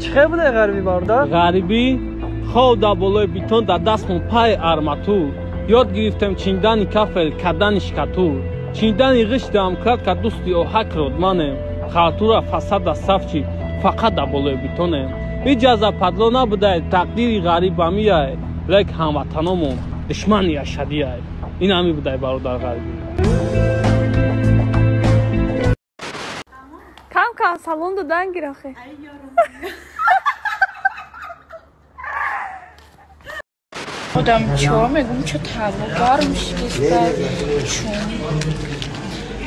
Чӣ хел буде ғарибӣ, бародар? Ғарибӣ хов дар болои бетон, дар дастмон пай арматур. Ёд гирифтем чиндани кафел, кардани шкатур. Чиндани ғишт дамкратка дӯсти оҳак родманем. Халтура фасада сафчи фақат дар болои бетонем. Иҷаза падло набудай, тақдири ғарибамияй. Лек ҳамватаномон душмани ашадияй. Ин ҳами будай, бародар, ғарибӣ. Кам кам салон додан гир охе. Одам чо мегум, чо ҳаво гарм шидиста, чун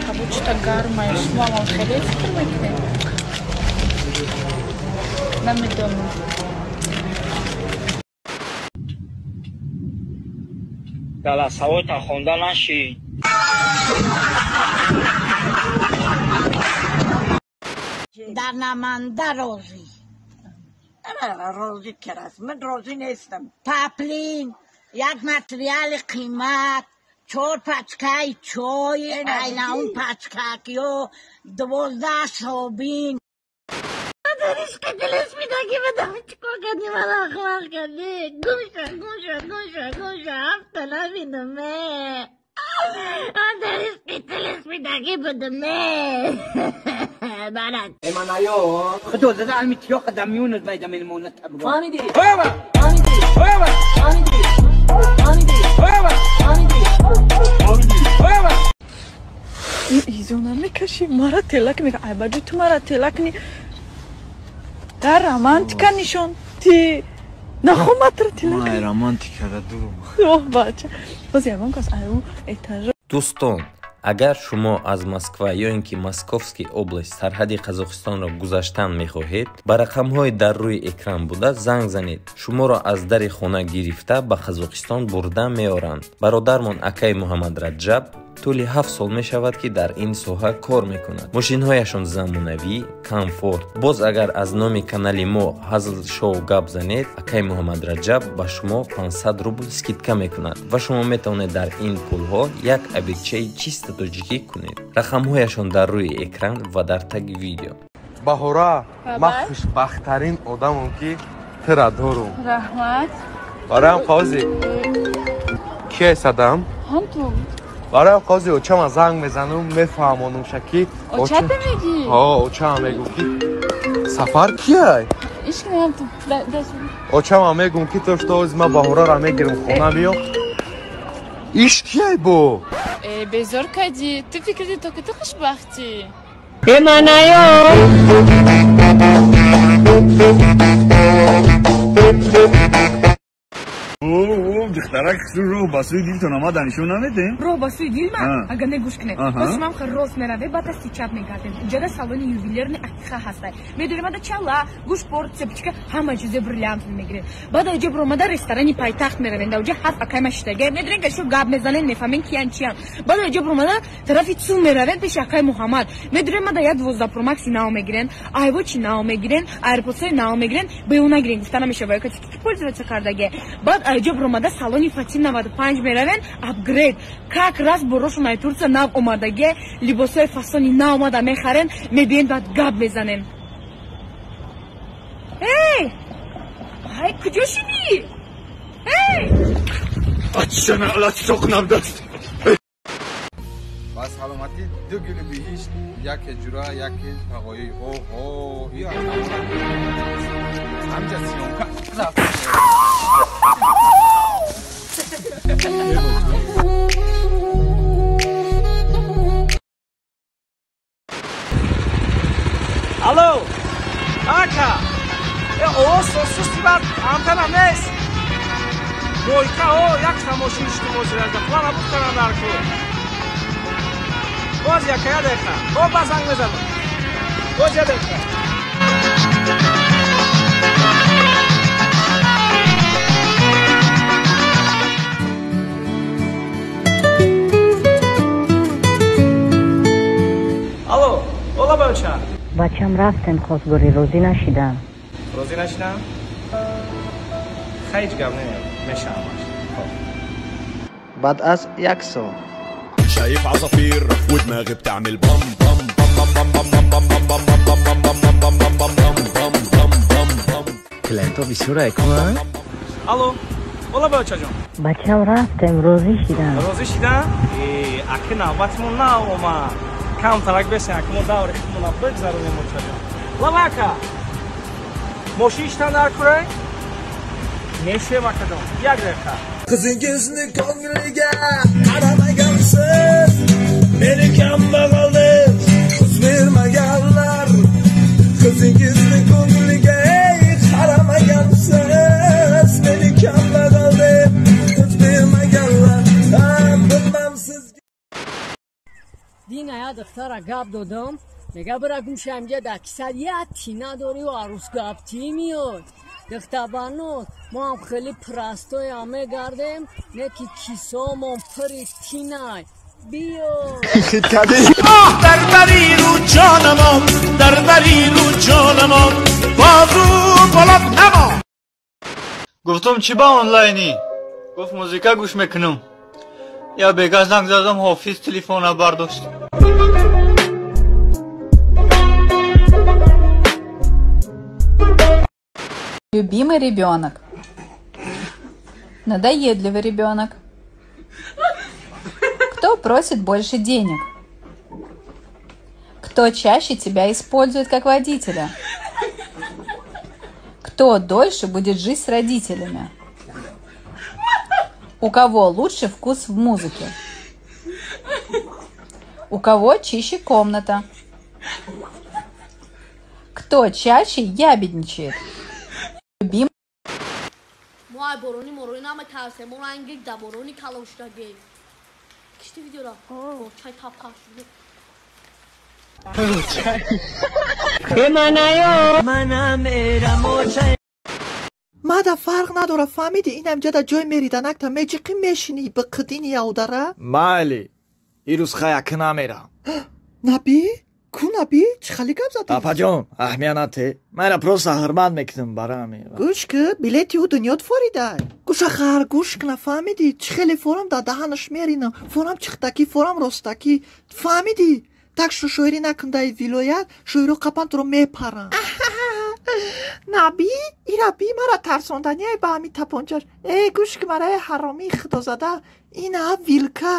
ҳаво чота гармае. Шумо ҳам хеле фикр мекунед, намедонам. Галасавота хонда нашид. Дар наманда розӣ, розӣ кераст, ман розӣ нестам. Паплин як материали қимат, чор пачкаи чой, айнаун пачкакиё, 12 собин. Даришка дилеш мидаги бадам, чикор кардӣ, мана ахмақ кардӣ. Гумша, гумша, гумша, гумша, ҳафта набинаме. Даришки дилеш мидаги будаме. барад. Эманаё. خدو زده علمی تیاق دمیونت باید من مونت تبگو. فهمیدی؟ فهمیدی؟ فهمیدی؟ فهمیدی؟ فهمیدی؟ فهمیدی؟ Изо намекаши, мара телак мека. Ай, баҷи ту мара телак ни. Дар романтика нишон ти. Нахоматра телак. Май романтикара дурум. Оҳ, бача. Боз ягон кас аю этажа. Дӯстон, агар шумо аз Москва ё ин ки Московский область сарҳади Қазоқистонро гузаштан мехоҳед, ба рақамҳои дар рӯи экран буда занг занед. Шуморо аз дари хона гирифта ба Қазоқистон бурда меоранд. Бародармон акаи Муҳаммад Раҷаб тӯли 7 сол мешавад, ки дар ин соҳа кор мекунад. Мошинҳояшон замонавӣ, комфорт. Боз агар аз номи канали мо Ҳазл Шоу гап занед, акаи Муҳаммад Раҷаб ба шумо 500 рубл скидка мекунад ва шумо метавонед дар ин пулҳо як обедчаи чиста тоҷикӣ кунед. Рақамҳояшон дар рӯи экран ва дар таги видео. Баҳора, ман хушбахттарин одамам, ки тира дорум. Раҳмат. Бароям қози кие садам? Ҳам ту. Бароям қози очама занг мезанам, мефаҳмонумша ки Очата мегӣ? Ҳо, очама мегум ки сафар кияй? Ишкинам ту. Очама мегум ки то что ози ман Баҳорара мегирам, хона миём. Иш кияй бо? Э, безор кардӣ. Ту фикр кардӣ, то ки ту хушбахтӣ. Эманаё. Духтарак, роҳ ба сӯи дилтон омада нишон намедем? Роҳ ба сӯи дил ма? Агар не, гӯш кунед. Боз шумам хел рост мераве, баъд дасти чап мегардем. Уҷада салони ювелирный Ақиқа ҳастай. Медонем, ада чала, гӯшпор, цепочка, ҳама чизе бриллиант мегирем. Баъд аҷа биромада ресторани Пойтахт меравем. Дар уҷа ҳафт акайма шиштага. Медонем, ка шу гап мезанем, мефаҳмем киян чиян. Баъд аҷа биромада тарафи Цу меравем пеши акай Муҳаммад. Медонем, ада як 12 промакси нав мегирем, айвочи нав мегирем, айрподсои нав мегирем, беу нагирем, гуфта намешава, яка ки пользоваться кардаге. Баъд аҷа биромада салони Фатим 95 меравен, апгрейд. Как раз борошон ай Турция нав омадаге, либосҳои фасони нав омада мехарен, мебиен, баъд гап мезанем. Эй! Ай, куҷо шидӣ? Эй! Ба саломатӣ, ду гули биҳишт, яке ҷура, яке тағоӣ. Оҳо, ҳамҷа съёмка. Алло, ака, э, овоз сусти, бад антенна нест. Бойка, о, якта мошин шуд мошиназда, плана буд кардам дар кор. Боз яка, я дақиқа. Бо ба занг мезанам. Боз я дақиқа. Алло, ола бача. Бачам, рафтем хостгорӣ, розӣ нашидам. Розӣ нашидам? Хай, ҳеҷ гап не, мешавамаш. Хоб. Баъд аз як сол. شايف عصافير ودماغي بتعمل بام بام بام بام بام بام بام بام بام بام بام بام بام بام بام بام بام بام بام. Клиентҳо бисёр кун. Алло, ола бачаҷон. Бачам рафтем, розӣ шидам. Розӣ шидам? Э, аки навбатимон наомад. Камтарак бесен, аки мо даври худмона бигзаронем, очаҷон. Лавака. Мошин шитан дар курай? Мешуем, акаҷон. Як дақиқа. Qizingizni ko'ngliga qaramagansiz, meni kambag'al deb ko'z bermaganlar. Qizingizni ko'ngliga ey qaramagansiz, meni kambag'al deb ko'z bermaganlar. Ha, bilmam siz. Дина я духтара гап додам, мега бира гумша инҷа дар кисад як тина дорӣ ва арӯс гаптӣ меояд. Духтарбанот, мо ҳам хеле простой ам мегардем, не ки кисомон пури тинай. Биё. Дар бари рӯ ҷонамон, дар бари рӯ ҷонамон, бозу болот намо. Гуфтам, чӣ ба онлайнӣ? Гуфт, музыка гӯш мекунам. Я бега занг задам, ҳофиз телефона бардошт. Любимый ребенок. Надоедливый ребенок. Кто просит больше денег? Кто чаще тебя использует как водителя? Кто дольше будет жить с родителями? У кого лучше вкус в музыке? У кого чище комната? Кто чаще ябедничает? Любим. Мо ай борони морони наметарсем, мо ранги да борони калон шудагем. Кишти видеора? Чай тапқа шуд. Мада фарқ надора, фаҳмидӣ? Инам ҷада ҷой мериданакта меҷиқӣ мешинӣ ба қидини явдара. Майли, ирӯз хаяк намерам. Набӣ? Ку набӣ? Чӣ хали гап задӣ? Апаҷон, аҳамият нате. Майра просто ҳурмат мекунам барами. Гӯш ки, билети ӯ дунёт форидай. Гӯша хар гӯш кна, фаҳмидӣ? Чӣ хеле форам дар даҳанаш меринам. Форам чихтакӣ, форам ростакӣ. Фаҳмидӣ? Так шо шоирӣ накун дар вилоят, шоиро қапан туро мепаранд. Набӣ, ира би мара тарсонданиай ба ҳамин тапончаш. Э, гӯш ки мараи ҳаромии худозада, ина вилка,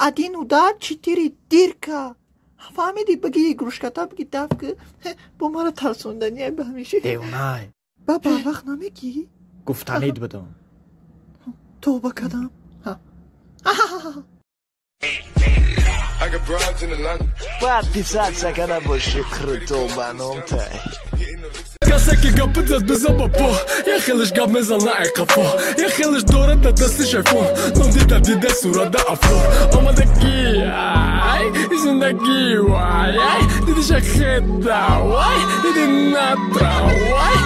один удар, четыре дырка. Фаҳмидӣ? Биги игрушката, биги даф ки, бо мара тарсонданиай ба ҳамиши. Девонай. Ба барвақт намегӣ? Гуфтанид будам. Тавба кардам. Подписаться када боши круто ба ном тай. Касе ки гапит зад бизан ба по, я хелеш гап мезан на ай қафо, я хелеш дорад дар дастиш айфон, ном дида дида сурата афор. Омадагӣ ай зиндагӣ вай ай, дидиша хеда вай, диди натра вай.